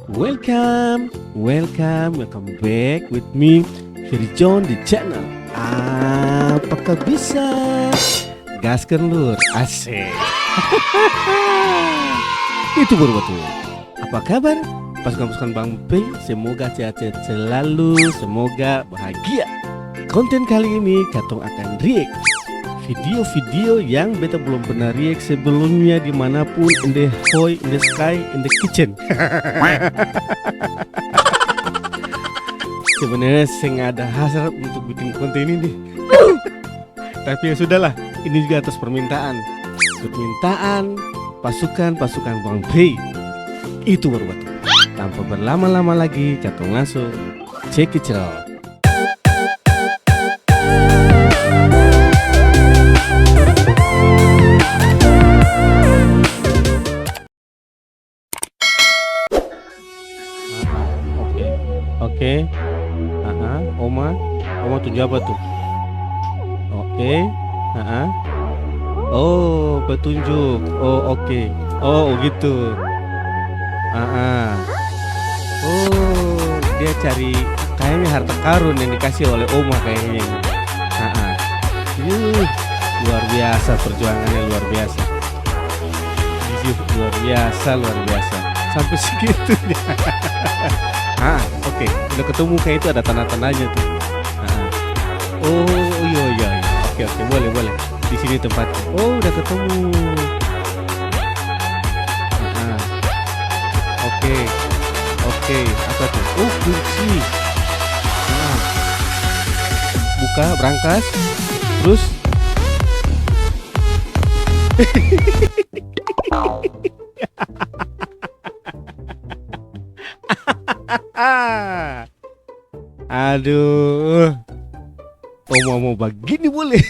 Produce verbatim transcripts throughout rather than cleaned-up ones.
Welcome, welcome, welcome back with me, Ferry John di channel Apakah Bisa? Gaskan lur, asik. Itu baru batul. Apa kabar? Pasukan-pasukan Bang Pei, semoga sehat-sehat selalu, semoga bahagia. Konten kali ini katong akan react video-video yang beta belum pernah react sebelumnya dimanapun, in the hoi, in the sky, in the kitchen. Sebenarnya seng ada hasrat untuk bikin konten ini. Tapi ya sudahlah, ini juga atas permintaan. Permintaan pasukan-pasukan Bang Pei. Itu baru batul. Tanpa berlama-lama lagi, katong langsung check it out. Aha, oke. Oke. Aha, oma. Oma tunju apa tuh? Oke. Aha. Oh, petunjuk. Oh, oke. Oh, gitu. Aha. Oh, dia cari kayaknya harta karun yang dikasih oleh oma kayaknya. Aha. Yuh, luar biasa perjuangannya, luar biasa. Ih, luar biasa, luar biasa. Sampai segitunya. Ah, oke. Udah ketemu kayak itu ada tanda-tandanya tuh. Ah. Oh, iya, iya, iya. Oke, oke, boleh, boleh. Di sini tempatnya. Oh, udah ketemu. Ah, ah. Oke. Oke, apa tuh? Oh, kunci. Ah. Buka, berangkas. Terus Aduh. Oma mau bagini boleh.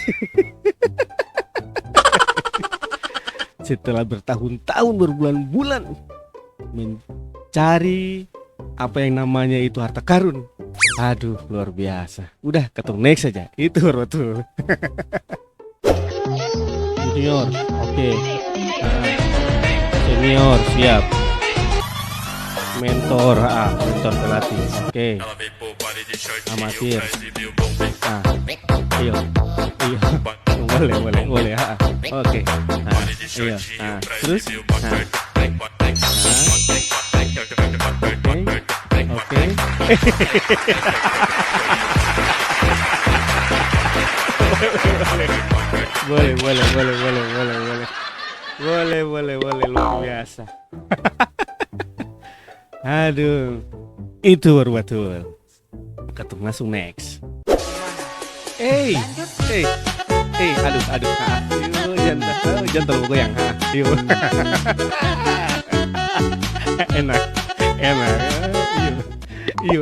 Setelah bertahun-tahun, berbulan-bulan mencari apa yang namanya itu harta karun. Aduh, luar biasa. Udah, katong next saja. Itu baru betul. Junior, oke. Ah, senior, siap. Mentor, ah, mentor pelatih, oke. Amatir. Ah, iyo, iyo. Boleh, boleh, boleh, ah, oke. Ah, iyo. Ah, terus? Ah. Hah? Oke. Oke. Boleh, boleh, boleh. Boleh, boleh, boleh, boleh. Boleh, boleh, boleh. Luar biasa. Aduh. Itu baru batul. Katong langsung next. Eh, eh, eh, aduh, aduh, ah, ah. Yo, jangan, oh, jangan terlalu goyang, ah, yo. Enak, enak, yo. Yo.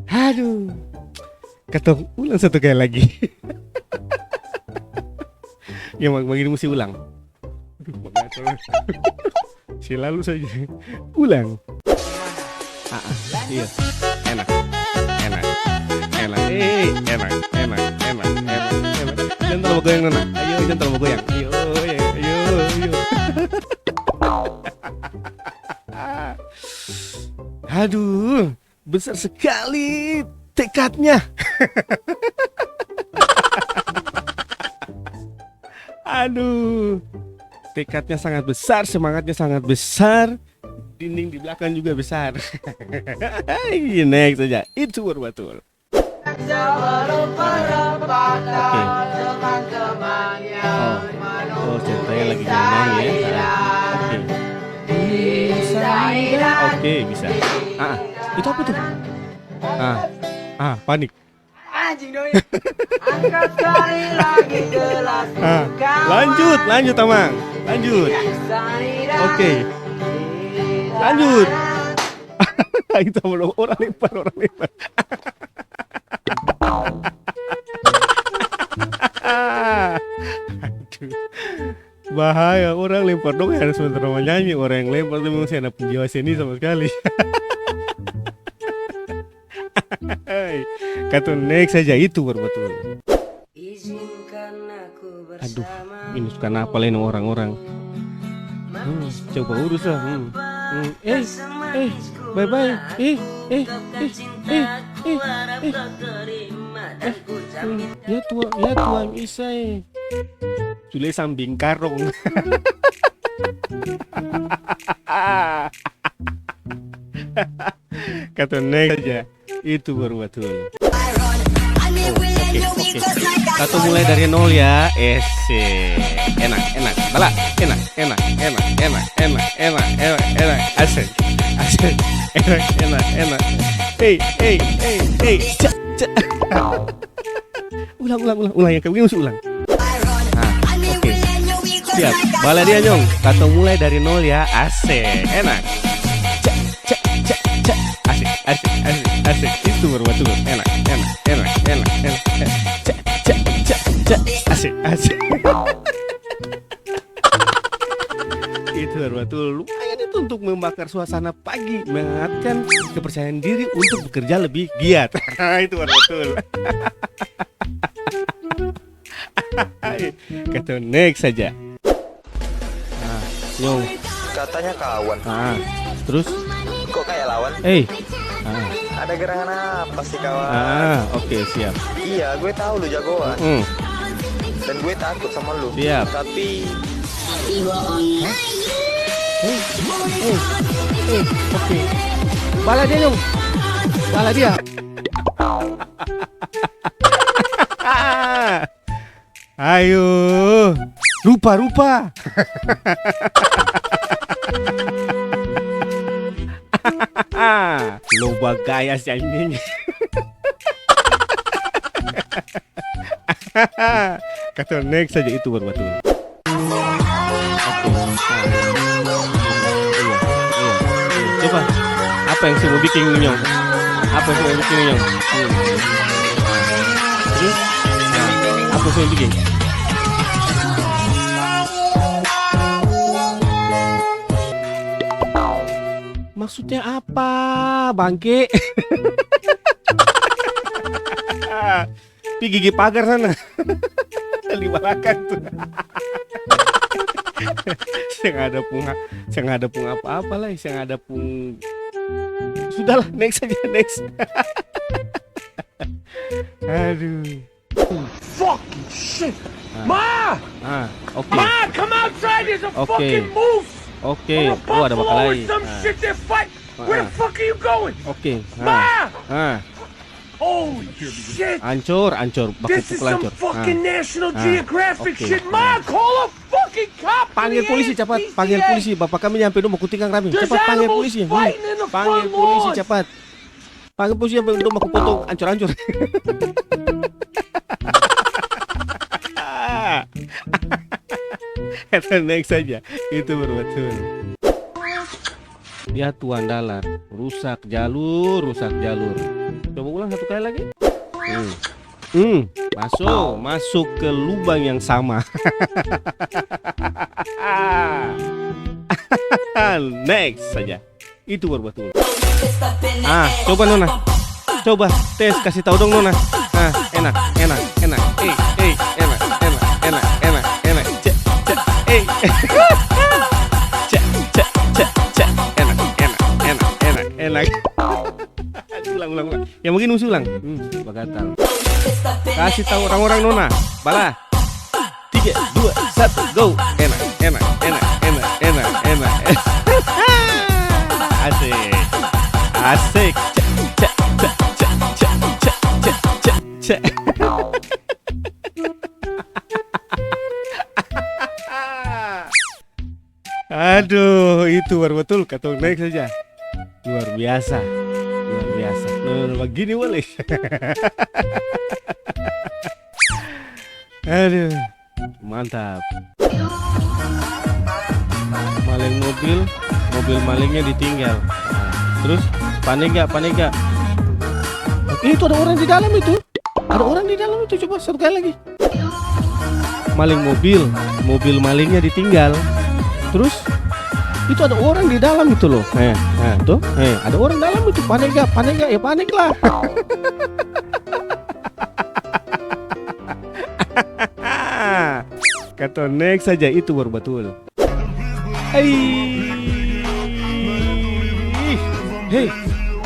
Aduh, katong ulang satu kali lagi. Yang bag-, bagini musti ulang. Aduh, bagatal. Selalu saja. Ulang. Ah, ah, iya. Enak. Enak. Enak. Eh, enak, enak, enak, enak, enak. Jangan terlalu goyang, Nona. Ayo, jangan terlalu goyang. Ayo, ayo, ayo, ayo. Aduh. Besar sekali tekadnya. Aduh, tekadnya sangat besar, semangatnya sangat besar, dinding di belakang juga besar. Next saja, itu baru batul. Oke. Oh. Oh, ceritanya lagi nyanyi-nyanyi ya. Oke. Bisa. Oke, bisa. Ah, ah. Itu apa tuh? Ah, ah, panik. Anjing doi. Angkat sekali lagi gelas. Ah, buka lanjut, lanjut, Amang. Lanjut. Oke. Lanjut. Itu belum, orang lempar, orang lempar. Aduh. Bahaya, orang lempar dong harus sementara manyanyi, orang yang lempar tuh memang seng ada pung jiwa seni sama sekali. Hei, katong next saja, itu baru batul. Aduh, ini su kanapa lai ni orang-orang. Hmm, coba urus lah. Hmm. Hmm. Eh, eh, bye-bye. Eh, eh, eh, eh, eh, eh. Eh, hmm, ya Tuhan, ya Tuhan Isa, eh. Sule sambing karong. Katong next saja. Itu baru batul. Oh, oke, oke. Katong mulai dari nol ya. Ese. Enak, enak. Bala, enak, enak, enak. Asik, asik. Enak, enak, enak. Hei, hei, hei, hei. Cak, cak. Ulang, ulang, ulang, ulang. Yang kayak begini mesti ulang. Nah, oke. Siap. Bala dia, Nyong. Katong mulai dari nol ya. Asik. Enak. Cak, cak, cak, cak. Asik, asik, asik, asik. Itu baru batul. Enak, enak, enak, enak, enak, enak. Cak, cak, cak, cak. Asik, asik. Itu baru batul. Lumayan itu untuk membakar suasana pagi, menghangatkan kepercayaan diri untuk bekerja lebih giat. Itu baru batul. Katong next saja. Ah, Nyong. Katanya kawan. Ah, terus? Kok kayak lawan? Eh. Ah. Ada gerangan apa sih, kawan? Ah, oke, siap. Iya, gue tahu lu jagoan. Mm. Dan gue takut sama lu. Siap. Tapi Eh, eh, eh, oke. Bala dia, Nyong. Bala dia. Ayo. Rupa, rupa. Lo bagaya si anjing. Katong next saja, itu baru batul. Oke. Nah. Iya, iya, iya. Coba, apa yang saya mau bikin nih, Nyong? Apa yang saya mau bikin nih, Nyong? Hmm. Nah. Terus, nah, apa yang saya mau bikin? Maksudnya apa, bangke? Pi gigi pagar sana. Di balakang tuh. Seng ada pung, seng ada pung apa-apa lai, seng ada pung. Sudahlah, next saja, next. Aduh. Fucking shit. Ah. Ma! Ah, oke. Ma, come outside, there's a fucking moose. Oke. Or a buffalo or some shit, they're fighting. Where the fuck are you going? Oke. Ah. Ma! Ah. Holy shit! Ancor, ancor. Baku pukul ancor. This is some fucking National Geographic shit. Ma, call a fucking cop for the A S P C A. Panggil polisi capat, panggil polisi. Bapa kami nyampe dong baku tikang rame. Capat panggil polisi. There's animals fighting in the front lawn. Panggil polisi capat. Panggil polisi nyampe dong baku potong ancor-ancor. Kita next saja. Itu baru betul. Ya Tuan Dalar, rusak jalur, rusak jalur. Coba ulang satu kali lagi. Hmm. Hmm, maso, masuk ke lubang yang sama. Next saja. Itu baru batul. Ah, coba Nona. Coba tes, kasih tahu dong, Nona. Ah, enak, enak, enak. Eh, eh, enak, enak, enak, enak, enak. Cek, cek, eh. Cek, cek, cek, cek. Enak, enak, enak, enak, enak. Ulang, ulang, ulang. Yang begini mesti ulang. Hmm, bagatal. Kasih tahu orang-orang, Nona. Bala. Tiga, dua, satu, go. Enak, enak, enak, enak, enak, enak. Asik. Asik. Cek, cek, cek. Aduh, itu baru betul. Katong naik saja. Luar biasa. Luar biasa. Nah, begini boleh. Aduh, mantap. Maling mobil, mobil malingnya ditinggal. Terus, panik gak, panik gak? Itu ada orang di dalam itu. Ada orang di dalam itu, coba satu kali lagi. Maling mobil, mobil malingnya ditinggal. Terus, itu ada orang di dalam itu loh. Eh, eh, tuh, eh, ada orang dalam itu. Panik gak, panik gak? Ya panik lah. Katong next saja, itu baru batul. Ai. Hei,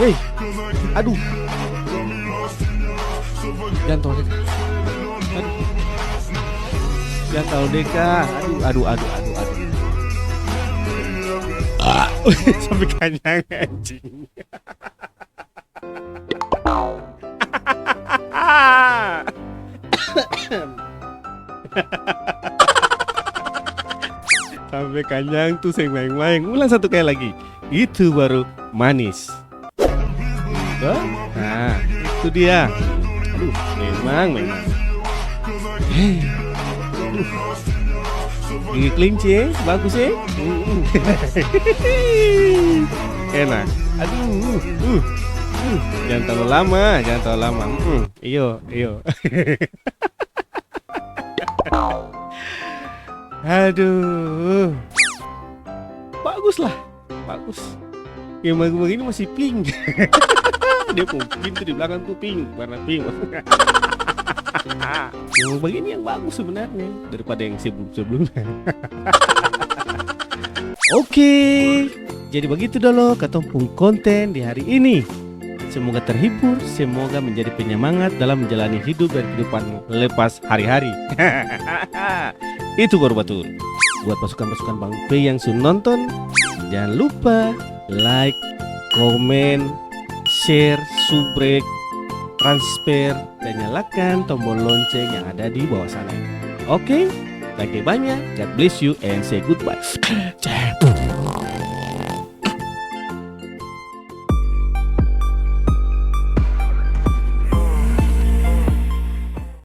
hei. Aduh. Jangan tolong deka. Aduh. Jangan tolong deka. Aduh, aduh, aduh, aduh, aduh. Ah. Sampai kanyang, anjing. Sampe kanyang tuh seng maeng-maeng. Ulang satu kali lagi. Itu baru manis. Tuh. Nah, itu dia. Aduh, memang, memang. Hei. Aduh. Gigi kelinci, eh? Bagus, eh? Mm-mm. Enak. Aduh, uh, uh, uh. Jangan terlalu lama, jangan terlalu lama. Mm-mm. Iyo, iyo. Aduh. Bagus lah. Bagus. Yang bagus begini masih pink. Dia pung pintu di belakang tuh pink, warna pink. Yang begini yang bagus sebenarnya daripada yang sebelum-sebelumnya. Oke, jadi begitu dolo katong pung konten di hari ini. Semoga terhibur, semoga menjadi penyemangat dalam menjalani hidup dan kehidupan lepas hari-hari. Itu baru batul. Buat pasukan-pasukan Bang P yang su nonton, jangan lupa like, komen, share, subrek, transfer, dan nyalakan tombol lonceng yang ada di bawah sana. Oke? Thank you banyak. God bless you and say goodbye.